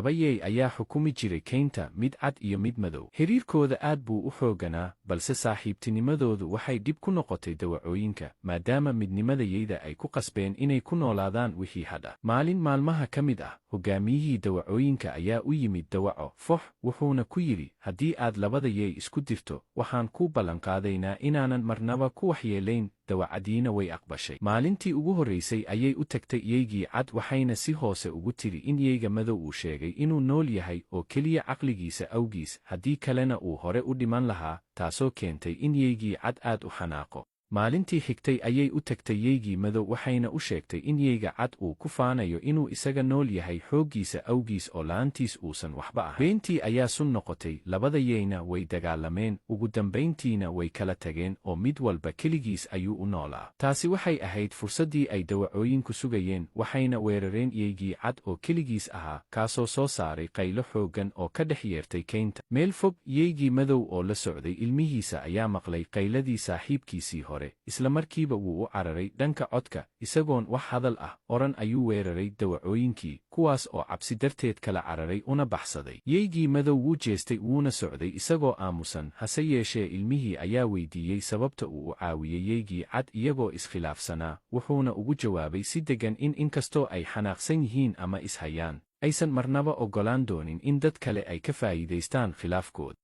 Laba yeey ayaa xukumi jiray kaynta, mid cad iyo mid madow. Xiriirkooda aad buu u xoogganaa, balse saaxiibtinimadoodu waxay dhib ku noqotay dawacooyinka, maadaama midnimada yeyda ay ku qasbeen inay ku noolaadaan wixii hadha. Maalin maalmaha ka mid ah, hoggaamiyihii dawacooyinka ayaa u yimid dawaco Fox, wuxuuna ku yidhi, "Haddii aad labada yeey isku dirto, waxaan kuu ballanqaadaynaa inaanan marnaba ku waxyeelayn." Dawacadiina way aqbashay. Maalintii ugu horraysay ayay u tagtay yeygii cad, waxayna si hoose ugu tiri in yeyga madow uu sheegay inuu nool yahay oo keliya caqligiisa awgiis, haddii kalena uu hore u dhiman lahaa, taasoo keentay in yeygii cad aad u xanaaqo. Maalintii xigtay ayay u tagtay yeygii madow, waxayna u sheegtay in yeyga cad uu ku faanayo inuu isaga nool yahay xooggiisa awgiis oo la'aantiis uusan waxba ahayn. Beentii ayaa sun noqotay, labada yeyna way dagaalameen, ugu dambayntiina way kala tageen oo mid walba keligiis ayuu u noolaa. Taasi waxay ahayd fursaddii ay dawacooyinku sugayeen, waxayna weerareen yeygii cad oo keligiis ahaa, kaasoo soo saaray qaylo xooggan oo ka dhex yeertay kaynta. Meel fog, yeygii madow oo la socday ilmihiisa ayaa maqlay qayladii saaxiibkiisii hore. Isla markiiba wuu u cararay dhanka codka. Isagoon wax hadal ah oran ayuu weeraray dawacooyinkii, kuwaas oo cabsi darteed kala cararay una baxsaday. Yeygii madow wuu jeestay, wuuna socday isagoo aamusan. Hase yeeshee, ilmihii ayaa weydiiyey sababta uu u caawiyey yeygii cad iyagoo iskhilaafsanaa, wuxuuna ugu jawaabay si deggan in inkastoo ay xanaaqsan yihiin ama is hayaan, aysan marnaba oggolaan doonin in dad kale ay ka faa'iidaystaan khilaafkooda.